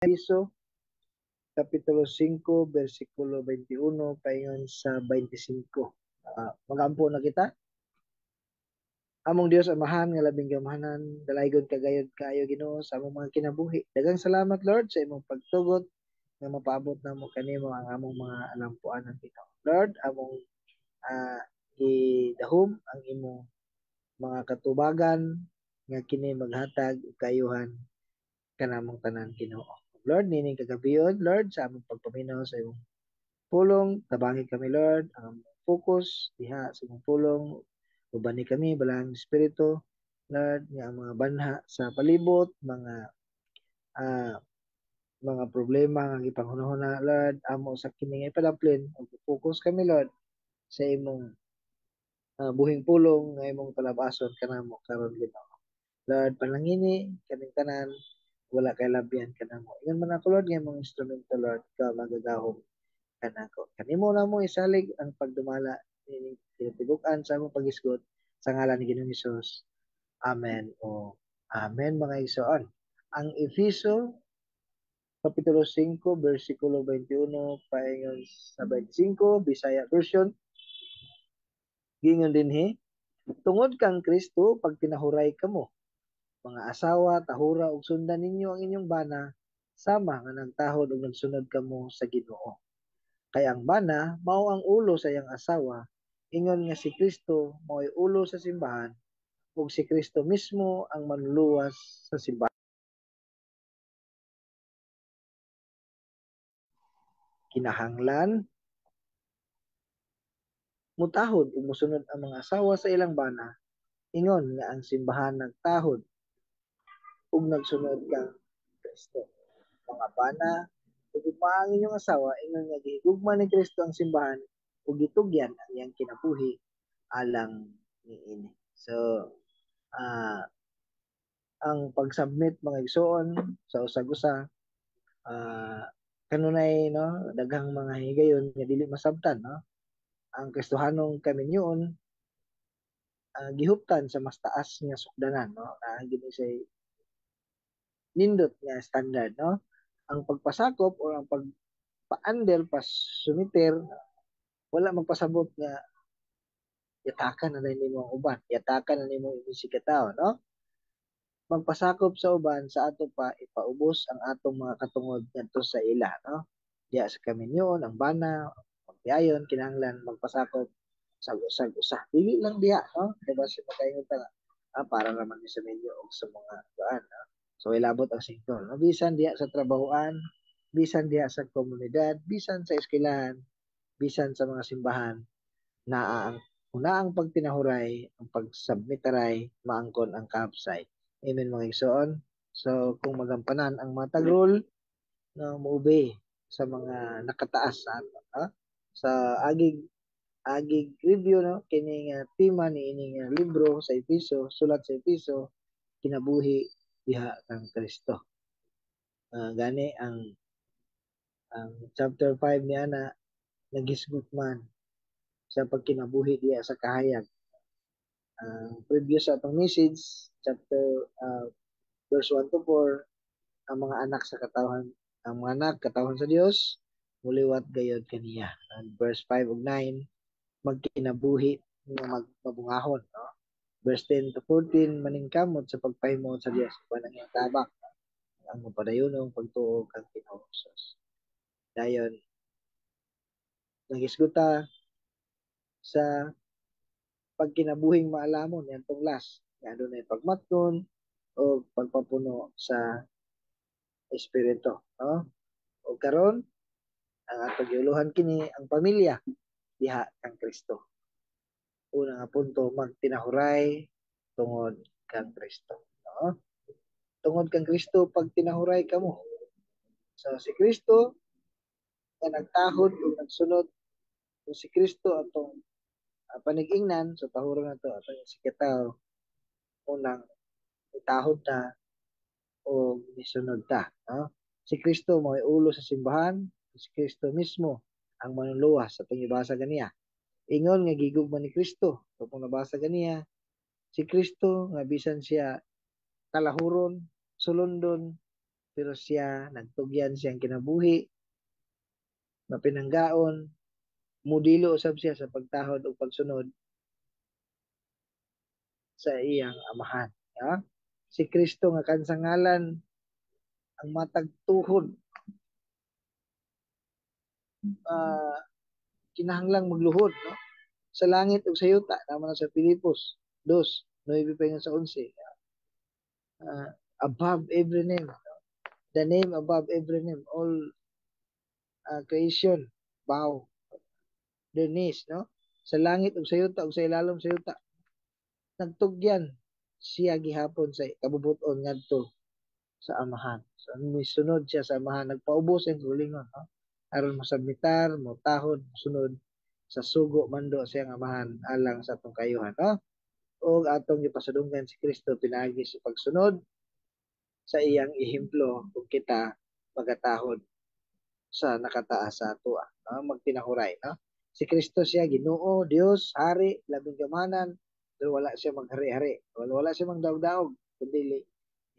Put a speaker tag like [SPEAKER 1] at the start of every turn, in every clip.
[SPEAKER 1] Efeso Kapitulo 5, versikulo 21 paingon sa 25. Magampo na kita. Among Dios Amahan nga labing gamahanan, dalaygon kagayod kaayo, Ginoo, sa among mga kinabuhi. Daghang salamat, Lord, sa imong pagtugot nga mapaabot namo kanimo ang among mga alampuanan, Ginoo. Lord, among gidahom ang imong mga katubagan nga kini maghatag og kaayuhan kanamong tanan, Ginoo. Lord, nining kagabion, Lord, sa among pagpaminaw sa imong pulong, tabangi kami, Lord, ang among focus diha sa imong pulong, ubani kami balaang espiritu, Lord, nga ang mga banha sa palibot, mga problema nga gipanghunahuna, Lord, amo sa kini nga ipadaplin, ug focus kami, Lord, sa imong buhing pulong nga imong palabason kanamo karon, Ginoo. Lord, panangini kaming tanan, wala kay labyan kanamo. Ingon man ako, Lord, nga imong instrumento, Lord, ka magagahom kanako. Kanimo na mo isalig ang pagdumala nining tinatibuk-an sa among paghisgot sa ngalan ni Ginoong Hesus. Amen o amen, mga igsoon. Ang Efeso Kapitulo 5, versikulo 21 paingon sa 25, Bisaya version, gingon dinhi, "Tungod kang Kristo pagtinahuray kamo. Mga asawa, tahura ug sundan ninyo ang inyong bana sama nga nagtahod ug nagsunod kamo sa Ginoo. Kay ang bana mao ang ulo sa iyang asawa, ingon nga si Kristo mao'y ulo sa simbahan, ug si Kristo mismo ang manluluwas sa simbahan." Kinahanglan mutahod ug mosunod ang mga asawa sa ilang bana, ingon nga ang simbahan nagtahod ug nagsunod kang Kristo. Mga bana, higugmaa ang inyong asawa, ingon nga gihigugma ni Kristo ang simbahan ug gitugyan ang iyang kinabuhi alang niini. So, ang pag-submit, mga igsoon, sa usag-usa, kanunay, no, daghang mga higayon nga dili masabtan, no? Ang Kristohanong kaminyoon gihuptan sa mas taas nga sukdanan, no? Naa gini say nindot nga standard, no? Ang pagpasakop o ang pagpa-under, pasumiter, wala magpasabot nga yatakan na nimo ang uban, yatakan na nimo ang imong katao, no? Magpasakop sa uban sa ato pa ipaubos ang atong mga katungod ngadto sa ila, no? Diya sa kaminyoon, ang bana, pagpiayon, kinahanglan magpasakop sa usag-usa. Dili lang diha, no? Diba si makaingon ta nga, para naman ni sa minyo og sa mga kuan, no? So ilabot ang singkol, no? Bisan diha sa trabahoan, bisan diha sa komunidad, bisan sa eskwelahan, bisan sa mga simbahan, naa ang una ang pagtinahuray, ang pagsubmitaray, maangkon ang kapsay. Amen, mga igsoon. So kung magampanan ang matag role, no, moobey sa mga nakataas sa ato, no? Sa agig review, no, kini nga tema ni ini nga libro sa Efeso, sulat sa Efeso, kinabuhi diha kang Kristo. Gani ang chapter 5 niya na naghisgot man sa pagkinabuhi diha sa kahayag. Ang previous sa atong message, chapter verse 1 to 4, ang mga anak sa katawhan, ang mga anak katawhan sa Dios, muliwat gayod kaniya. And verse 5 ug 9, magkinabuhi nga magmabungahon, no? Verse 10 to 14, maningkamot sa pagpahimot sa Dios uban ang iyang tabang, no? Ang mapadayunong pagtuo kang Ginoong Hesus. Dayon nagisguta sa pagkinabuhing maalamon niadtong last nga adunay pagmatnon o pagpapuno sa espiritu, no? O karon ang atong giuluhan kini ang pamilya diha kang Kristo. Una nga punto, magtinahuray tungod kang Kristo, no? Tungod kang Kristo pagtinahuray kamo. So si Kristo nga nagtahod ug nagsunod, kung si Kristo atong panigingnan, so tahuron na to atong si kataw unang itahod ta o nisunod ta, no? Si Kristo mo'y ulo sa simbahan, si Kristo mismo ang manluluwas atong ibasa ganiya. Ingon nga gigugma ni Kristo, so kung nabasa ganiya, si Kristo nga bisan siya kalahuron, sulundon, Pero siya nagtugyan siyang kinabuhi, mapinanggaon, modelo usab siya sa pagtahod ug pagsunod sa iyang Amahan. Ha? Si Kristo nga kansangalan ang matag tuhod kinahanglang magluhod, no, sa langit ug sa yuta, naman sa Filipos 2:9 pa sa 11. Above every name, no? The name above every name, all creation bow their knees, no, sa langit ug sa yuta ug sa ilalom sa yuta. Nagtugyan siya gihapon sa kabubuton ngadto sa Amahan. So misunod siya sa Amahan, nagpaubos ang kaugalingon, no, aron mosubmitar, motahod, mosunod sa sugo, mando sa iyang Amahan alang sa atong kayuhan, no? O atong gipasadunggan si Kristo pinaagi sa pagsunod sa iyang ehemplo kung kita magatahod sa nakataas sa atoa, no? Magtinahuray, no? Si Kristo siya Ginoo, Dios, Hari, labing gamhanan, pero wala siya maghari-hari. Wala siya magdaog-daog, kundi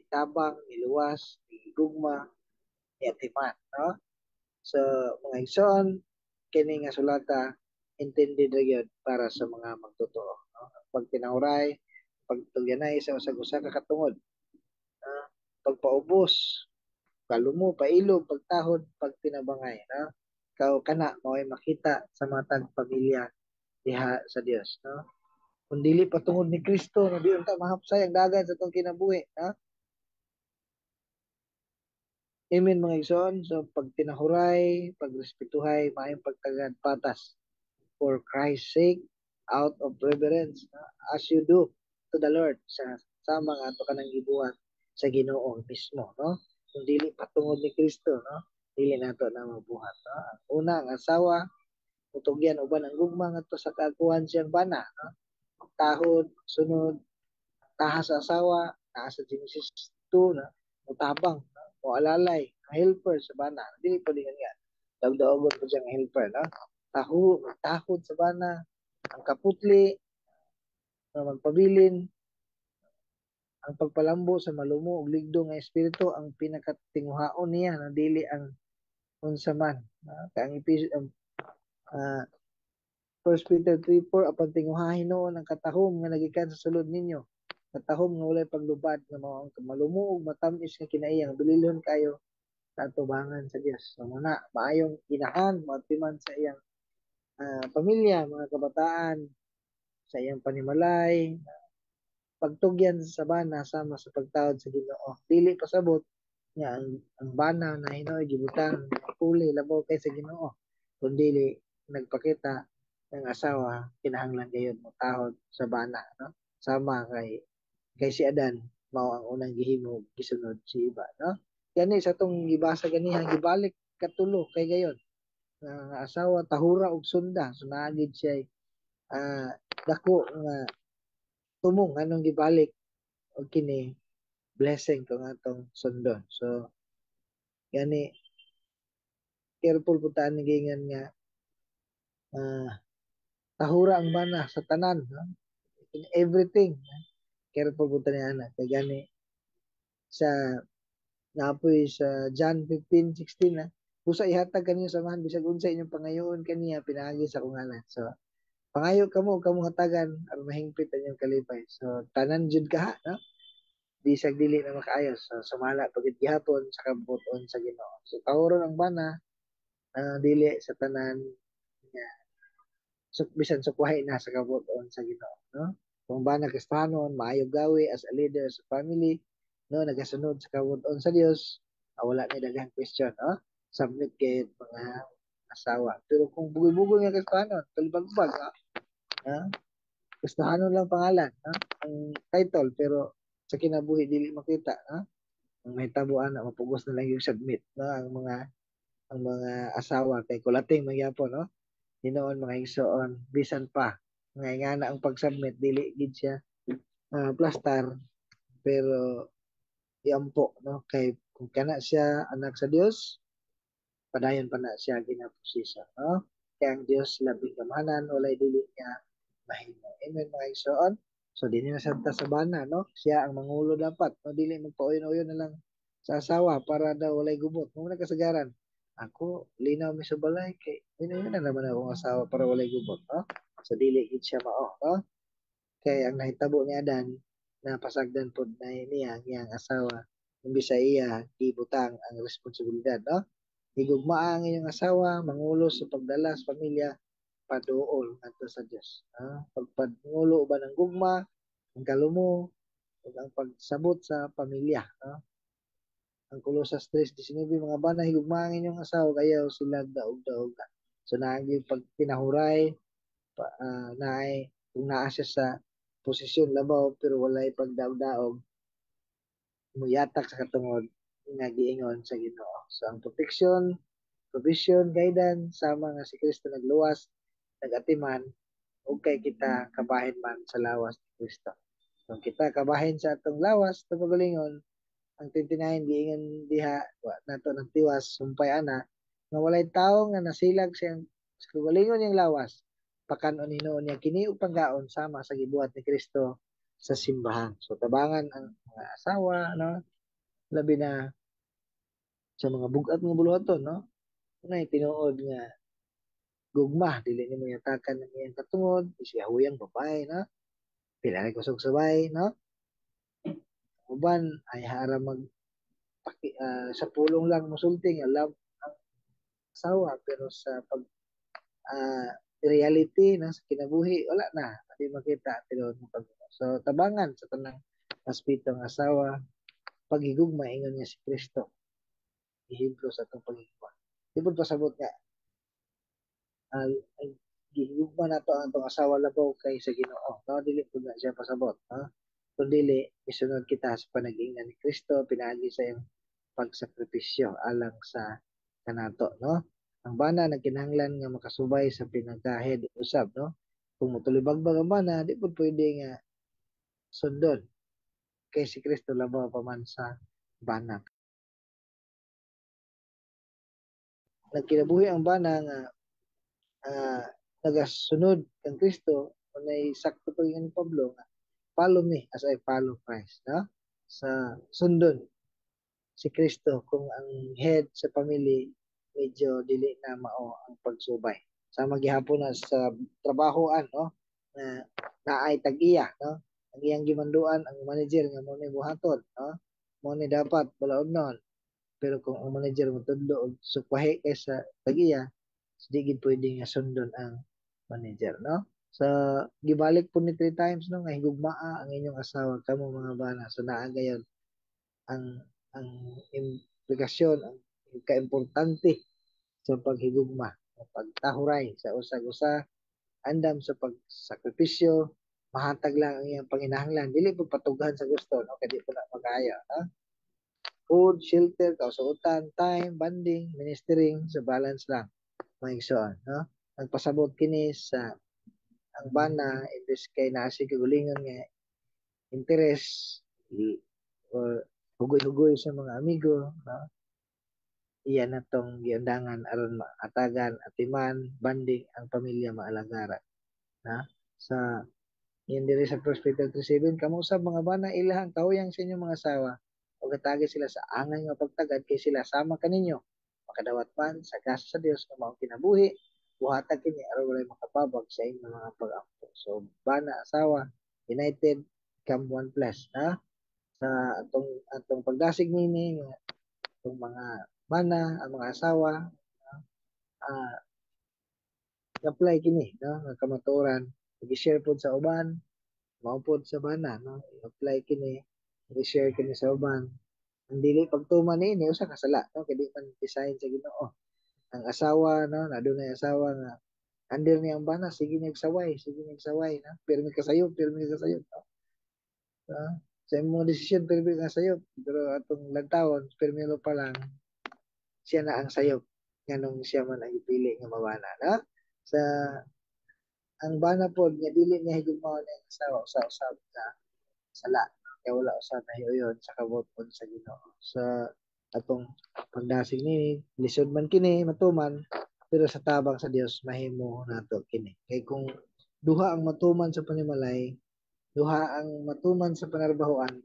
[SPEAKER 1] itabang, iluwas, igugma, iatiman, no? So, mga igsoon, kini nga sulata intended ra gyud para sa mga magtotoo, no? Pagtinahuray, pagtugyanay sa usag-usa ka katungod, no? Pagpaubos, palumo, pailob, pagtahod, pagtinabangay, no? Kaw kana mao'y makita sa matag pamilya diha sa Dios, no? Kung dili pa tungod ni Kristo, no, di unta mahapsay ang dagan sa atong kinabuhi, no? Amen, mga igsoon. So pagtinahuray, pagrespetuhay, maayong pagtagad, patas for Christ's sake, out of reverence, no? As you do to the Lord, sa sama nga ato kanang gibuhat sa Ginoo mismo, no? Kung dili patungod ni Kristo, no, dili nato na mabuhat, no? Ang una, ang asawa mutugyan uban ang gugma ngadto sa kaaguhan siyang bana, no? Tahod, sunod, taha sa asawa naa sa Genesis 2, no? Mutabang, no? Mo alalay, ang helper sa bana, dili pa din nga dagdaogon pa siyang helper, no? Tahu, tahod sa bana, ang kaputli, no, magpabilin, ang pagpalambo sa malumo ug ligdo nga espiritu ang pinakatinguhaon niya, no, dili ang unsa man, no? Kay ang ang 1 Peter 3:4, apan tinguhahin hinuon ang katahom nga nagikan sa sulod ninyo, katahom nga walay paglubad, nga mao ang malumo ug matam-is nga kinaiyang dulilhon kayo sa atubangan sa Dios. So muna maayong inahan, moatiman sa iyang pamilya, mga kabataan, sa iyang panimalay, pagtugyan sa bana sama sa pagtahod sa Ginoo. Dili pasabot nga ang bana na hinuoy gibutang puli labaw kay sa Ginoo. Kung dili nagpakita ng asawa kinahanglan gayud mo tahod sa bana, no? Sama kay si Adan mao ang unang gihimo, gisunod si Eva, no? Gani sa atong gibasa ganiha, gibalik katulo kay gayon nga asawa tahura og sunda. So naa gid siya dako nga tumong anong gibalik og kini blessing kung atong sundon. So gani careful pud ta ani giingon nga tahura ang bana sa tanan, no? In everything, no? Careful pud ta ni ana kay gani sa naapoy sa John 15:16 na busa ihatag kaninyo sa Amahan bisag unsa inyong pangayoon kaniya pinaagi sa akong ngalan. So pangayo kamo ug kamo hatagan aron mahingpit ang inyong kalipay. So tanan jud kaha, no? Bisag dili na makaayos. So sumala pagid gihapon sa kabut-on sa Ginoo. So tahuron ang bana dili sa tanan nga bisan sukwahi na sa kabut-on sa Ginoo, no? Kung bana Kristohanon, maayo gawi as a leader sa family, no, nagasunod sa kabut-on sa Dios, wala ni daghang question, no? Submit kay mga asawa. Pero kung bugoy-bugoy nga Kristohanon, talibagbag, no? Ha? Kristohanon lang pangalan, no? Ang title, pero sa kinabuhi dili makita, no? Ang mahitabo ana, mapugos na lang yung submit, no? Ang mga asawa kay kulating magyapon, no? Hinoon, mga igsoon, bisan pa nga ingana ang pag-submit, dili gid siya plastar, pero iampo, no, kay kung kana siya anak sa Dios, padayon pa na siya ginaposisa, no? Kay ang Dios labing gamhanan, walay dili niya mahimo. Amen, mga igsoon. So dili na sad ta sa bana, no? Siya ang mangulo dapat, no? Dili magpauyon-uyon na lang Sa asawa para daw walay gubot. Mao na kasagaran. Ako, linaw mi sa balay kay yun na naman akong asawa para walay gubot, no? So dili gid siya mao, no? Kay ang nahitabo ni Adan, napasagdan pod na niya ang iyang asawa imbis sa iya gibutang ang responsibilidad, no? Higugmaa ang inyong asawa, mangulo sa pagdala sa pamilya paduol ngadto sa Dios. Pagpangulo uban ang gugma, ang kalumo, ug ang pagsabot sa pamilya, no? Ang Colosas 3:19, "Mga bana, higugmaa ang inyong asawa, ayaw sila daog-daog." So naagi pag tinahuray pa, naay kung naa siya sa posisyon labaw pero walay pagdaog-daog, muyatak sa katungod nga giingon sa Ginoo. So ang protection, provision, guidance, sama nga si Kristo nagluwas, nagatiman, ug kay kita kabahin man sa lawas ni Kristo. Kung kita kabahin sa atong lawas, tumugalingon, ang 29 giingon diha, wa nato ng tiwas sumpay ana nga walay tawo nga nasilag sa iyang sa kaugalingon niyang lawas, pakanon hinuon niya kini og panggaon sama sa gibuhat ni Kristo sa simbahan. So tabangan ang mga asawa, no, labi na sa mga bug-at nga buluhaton, no, unay tinuod nga gugma, dili nimo yatakan ang iyang katungod, di siya huyang babae, no, pila ra kusog sabay, no. Uban ay hara mag paki, sa pulong lang mosulti nga love ang asawa, pero sa pag reality na sa kinabuhi, wala na, di makita tinuod mo pag. So tabangan sa tanang aspeto ng asawa, paghigugma ingon niya si Kristo, ehemplo sa atong paghigugma. Di pud pasabot nga gihigugma nato ang atong asawa labaw kay sa Ginoo, no, dili pud na siya pasabot, no. Kung dili, isunod kita sa panag-ingnan ni Kristo pinaagi sa iyang pagsakripisyo alang sa kanato, no. Ang bana nagkinahanglan nga makasubay sa pinaka-head usab, no. Kung motulibagbag ang bana, di pud pwede nga sundon kay si Kristo labaw pa man sa bana. Nagkinabuhi ang bana nga nagasunod kang Kristo, unay sakto pag ni Pablo nga follow me as I follow Christ, no? Sa sundon si Kristo kung ang head sa family medyo dili na mao ang pagsubay. Sama gihapon na sa trabahoan, no, na naay tag-iya, no, ang iyang gimanduan ang manager nga mo ni buhaton, no, mo ni dapat balaod nun. Pero kung ang manager mo tudlo og sukwahi kaysa tag-iya, di gid pwede nga sundon ang manager, no. So gibalik po ni 3 times, no, nga higugmaa ang inyong asawa kamo mga bana. So naa gayon ang implikasyon, ang kaimportante sa paghigugma, ang pagtahuray sa usag-usa, andam sa pagsakripisyo, mahatag lang ang iyang panginahanglan, dili po patughan sa gusto, no, kay di po na makaya, no? Food, shelter, kausuotan, time, bonding, ministering, sa balance lang mga igsoon, no. Nagpasabot kini sa ang bana imbes kay naa siya kagalingon nga interes or hugoy-hugoy sa mga amigo, no, iya na tong giundangan aron maatagan, atiman, banding ang pamilya, maalagaran, na. Sa yun diri sa 1 Peter 3:7, "Kamo usab mga bana, ilahang kahuyang sa inyong mga asawa ug hatagi sila sa angay nga pagtagad kay sila sama kaninyo makadawat man sa gasa sa Dios nga maong kinabuhi. Buhata kini aron walay makapabag sa inyong mga pag-ampo." So bana, asawa, united, become one plus, ha? Sa atong pagdasig nini nga atong mga bana, ang mga asawa, apply kini, no, nga kamatuoran, i-share pod sa uban, mao pod sa bana, no, i-apply kini, i-share kini sa uban. Ang dili pagtuman niini usa ka sala, no, kay di man design sa Ginoo. Ang asawa, no, nadunay asawa nga under niya ang bana, sige niya saway, sige niya saway, no, pirmi kasayop, pirmi kasayop, no? Sa imong desisyon pirmi kasayop, pero atong lantawon pirmi lo pa lang siya na ang sayop nganong siya man ang ipili nga mabana, no? Sa ang bana pod nga dili niya higugmaon ang asawa, usa-usab na sala, kay wala usa nahiuyon sa kabot-on sa Ginoo. Sa atong pagdasig nini, lisod man kini matuman, pero sa tabang sa Dios mahimo nato kini. Kay kung duha ang matuman sa panimalay, duha ang matuman sa panarbahoan,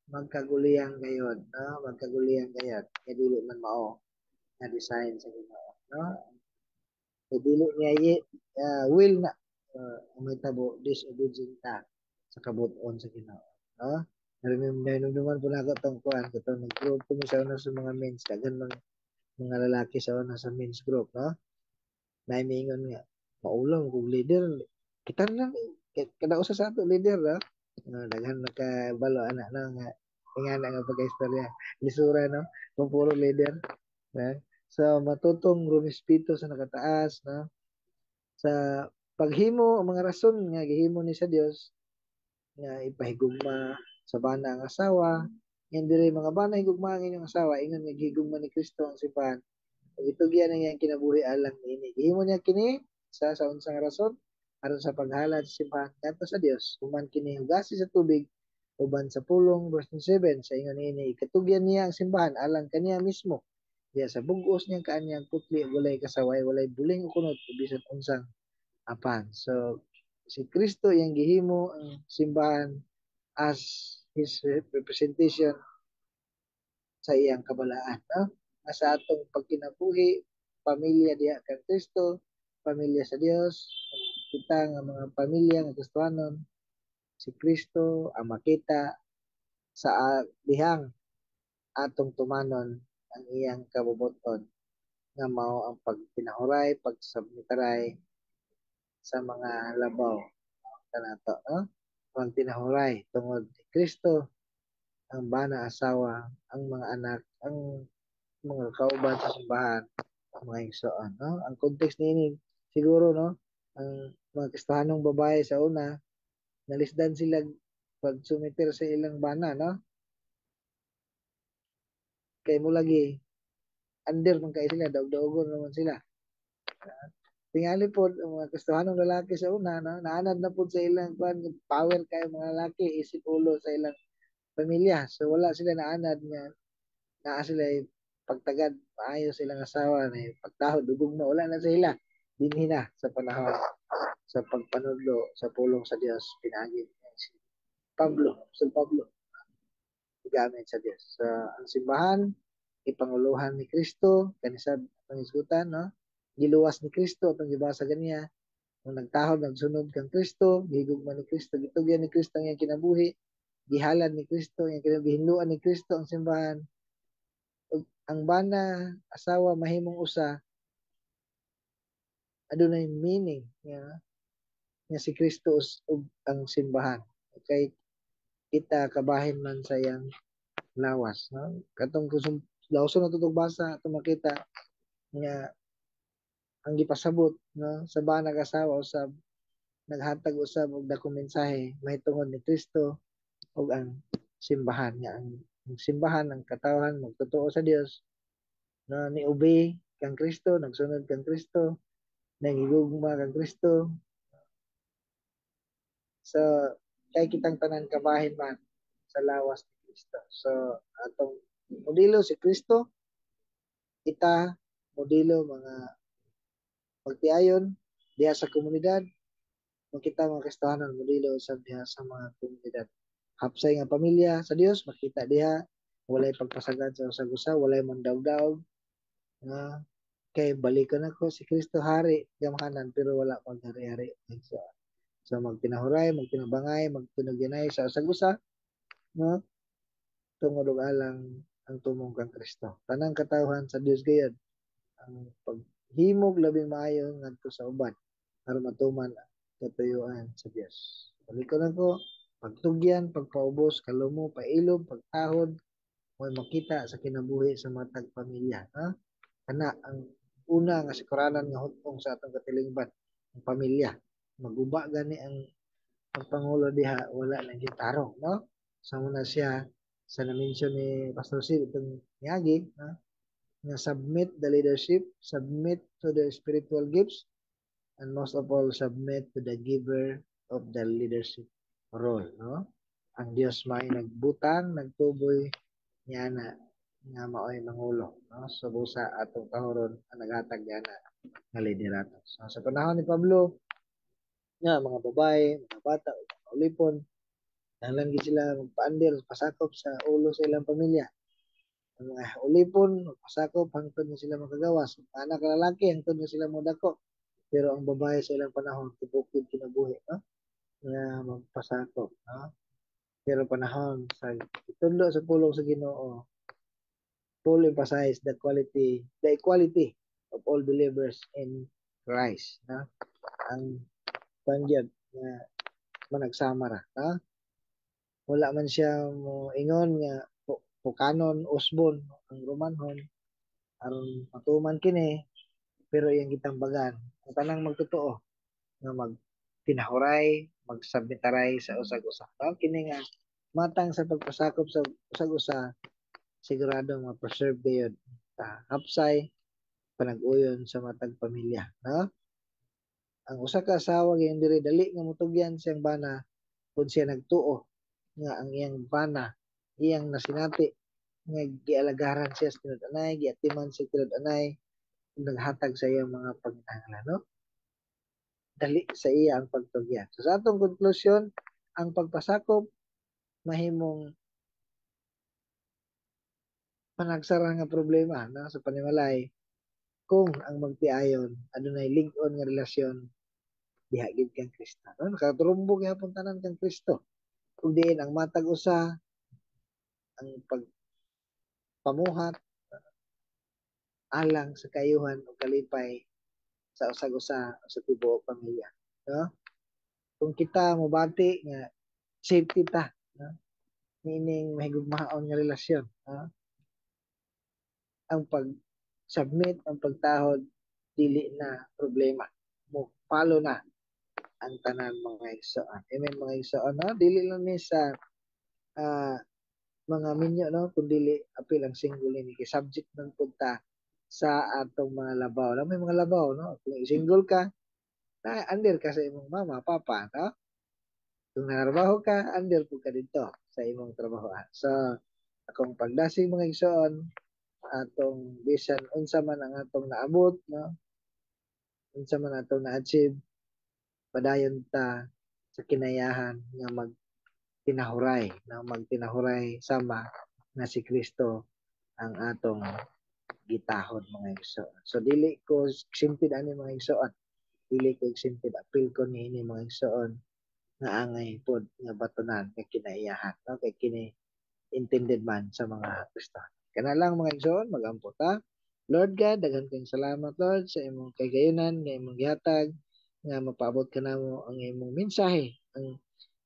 [SPEAKER 1] Magkaguliyang gayod, no? Magkaguliyang gayod. Kay dili man mao nga design sa Ginoo, no? Kay dili niya will na ang mahitabo, disobedient ta sa kabut-on sa Ginoo, no? Nahinumduman po nako tong kuan, katong nag-group ko sa una sa mga men's, daghan mga lalaki sa una sa men's group, no? Naay miingon nga, "Maulaw kog leader." Kita na kada usa sa ato leader, no? Daghan nakabalo ana, no, nga ingana nga pagkaistorya. Lisura, no, kung puro leader, no? So matutong rumispeto sa nakataas, no? Sa paghimo, ang mga rason nga gihimo ni sa Dios nga ipahigugma sa bana ang asawa. Yan diri, "Mga bana, higugma ang inyong asawa ingon nga gihigugma ni Kristo ang simbahan ug gitugyan ang iyang kinabuhi alang niini." Gihimo niya kini sa unsang rason? Aron sa paghalad sa simbahan ngadto sa Dios, human kini hugasi sa tubig uban sa pulong. Verse 7, sa ingon niini ikatugyan niya ang simbahan alang kaniya mismo diya sa bug-os niyang kaanyang putli, walay kasaway, walay buling o kunot o bisan unsang apan. So si Kristo, iyang gihimo ang simbahan as his representation sa iyang kabalaan, no? Nga sa atong pagkinabuhi, pamilya diha kang Kristo, pamilya sa Dios, kita nga mga pamilya nga Kristohanon, si Kristo ang makita sa dihang atong tumanon ang iyang kabubuton nga mao ang pagtinahuray, pagsubmitaray sa mga labaw kanato, no? Pagtinahuray tungod ni Kristo ang bana, asawa, ang mga anak, ang mga kauban sa simbahan, ang mga igsoon, no? Ang context niini siguro, no, ang mga Kristohanong babae sa una, nalisdan sila pag sumiter sa ilang bana, no? Kay mo lagi under man kay sila, daog-daogon naman sila. Tingali pod ang mga Kristohanong lalaki sa una, no, naanad na pod sa ilang kuan, power kay mga lalaki, isip ulo sa ilang pamilya. So wala sila naanad nga naa sila pagtagad maayo sa ilang asawa, na pagtahod ug gugma, wala na sila dinhi na sa panahon sa pagpanudlo sa pulong sa Dios pinaagi si Pablo, Apostol Pablo, gamit sa Dios. So, ang simbahan ipanguluhan ni Kristo kanisab ang hisgutan, no? Giluwas ni Kristo atong gibasa ganiya. Kung nagtahod, nagsunod kang Kristo, gihigugma ni Kristo, gitugyan ni Kristo ang iyang kinabuhi, gihalad ni Kristo ang iyang kinabuhi, gihinluan ni Kristo ang simbahan. Ug ang bana asawa mahimong usa, adunay meaning nga nga si Kristo ug ang simbahan. Kay kita kabahin man sa iyang lawas, no? Katong kung lawson na tutog basa atong makita nga ang gipasabot, no, sa banag asawa usab naghatag usab og dakong mensahe mahitungod ni Kristo ug ang simbahan, nga ang simbahan, ang katawhan magtotoo sa Dios, no, ni obey kang Kristo, nagsunod kang Kristo, nagigugma kang Kristo. So kay kitang tanan kabahin man sa lawas ni Kristo. So atong modelo si Kristo, kita modelo mga pagtiayon diha sa komunidad, makita mga Kristohanon modelo usab diha sa mga komunidad. Hapsay nga pamilya sa Dios makita diha, walay pagpasagad sa usag-usa, walay mandawdaog nga kay balikan ako si Kristo hari gamhanan pero wala paghari-hari. So magtinahuray, magtinabangay, magtinugyanay sa usag-usa, no, tungod og alang ang tumong kang Kristo. Tanang katawhan sa Dios gayud ang paghimog labing maayo ngadto sa uban aron matuman ang katuyuan sa Dios. Balikon ako, pagtugyan, pagpaubos, kalumo, pailob, pagtahod, mo'y makita sa kinabuhi sa matag pamilya. Ha? Kana ang una nga sikuranan nga hutong sa atong katilingban, ang pamilya. Maguba gani ang pangulo diha, wala nang gitarong, no? Sa muna siya sa na-mention ni Pastor Sid itong niagi, no? Nga submit the leadership, submit to the spiritual gifts, and most of all, submit to the giver of the leadership role, no? Ang Dios may nagbutang, nagtuboy niya na nga maoy mangulo, no? So busa atong tahoron ang naghatag niya na nga liderato. So sa panahon ni Pablo, nga mga babae, mga bata, mga ulipon, Nanglan gid sila magpa-under, pasakop sa ulo sa ilang pamilya. Ang mga ulipon, magpasakop hangtod nga sila makagawas. Ang anak lalaki, hangtod nga sila modako. Pero ang babae sa ilang panahon, tibok kinabuhi, no? Nga magpasakop, no? Pero panahon sa itundo sa pulong sa Ginoo, Paul emphasize the equality of all believers in Christ, no? Ang pangyad nga managsama ra, no? Wala man siya mo ingon nga pukanon, usbon ang Romanhon aron matuman kini, pero iyang gitambagan ang tanang magtotoo nga magtinahuray, magsubmitaray sa usag-usa, no? Kini nga matang sa pagpasakop sa usag-usa, sigurado ma-preserve gayud ta hapsay panag-uyon sa matag pamilya, no? Ang usa ka asawa gayon diri, dali nga motugyan siyang bana kung siya nagtuo nga ang iyang bana, iyang nasinati nga gialagaran siya sa tinud-anay, giatiman siya tinud-anay, naghatag sa iyang mga panginahanglan, no? Dali sa iya ang pagtugyan. So sa atong konklusyon, ang pagpasakop mahimong panagsara nga problema, no, sa panimalay kung ang magtiayon adunay lig-on nga relasyon diha gid kang Kristo, no? Nakaturumbo gihapon tanan kang Kristo. Ug diin ang matag usa, ang pagpamuhat alang sa kayuhan o kalipay sa usag-usa sa tibuok pamilya, no? Kung kita mobati nga safety ta, no, niining mahigugmaon nga relasyon, no? Ang pag-submit, ang pagtahod, dili na problema, mo follow na ang tanan, mga igsoon. Amen, mga igsoon, no? Dili lang ni sa mga minyo, no, kun dili apil ang single ni kay subject man pud ta sa atong mga labaw. No? May mga labaw, no? Kung single ka, na under ka sa imong mama, papa, no? Kung nanarbaho ka, under pud ka dito sa imong trabaho. So, akong pagdasig, mga igsoon, atong bisan unsa man ang atong naabot, no? Unsa man atong na-achieve, padayon ta sa kinayahan nga magtinahuray, na magtinahuray sama nga si Kristo ang atong gitahod, mga igsoon. So dili ko exempted ani, mga igsoon. Dili ko exempted, apil ko niini, mga igsoon, nga angay pod nga batunan nga kinaiyahan, no? Kay kini intended man sa mga Kristiyano. Kana lang, mga igsoon, magampo ta. Lord God, daghan kayong salamat, Lord, sa imong kagayunan nga imong gihatag nga mapaabot kanamo ang imong mensahe,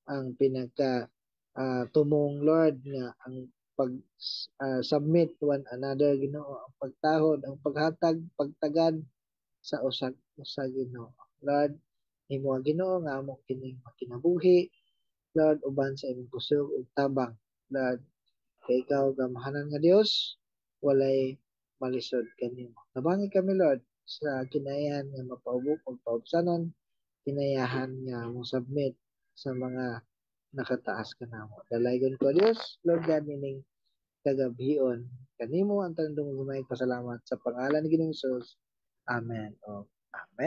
[SPEAKER 1] ang pinaka tumong, Lord, nga ang pag submit one another, Ginoo, ang pagtahod, ang paghatag, pagtagad sa usag usa, Ginoo. Lord, imo, Ginoo, nga amo kining makinabuhi, Lord, uban sa imong kusog ug tabang, Lord, kay ikaw gamhanan nga Dios, walay malisod kanimo. Tabangi kami, Lord, sa kinayan nga mapaubok magpaubsanon, kinayahan nga mo submit sa mga nakataas kanamo. Dalaygon ko, Dios, Lord God, nining kagabhion. Kanimo ang tanang pasalamat sa pangalan ni Ginoong Hesus. Amen. O Amen.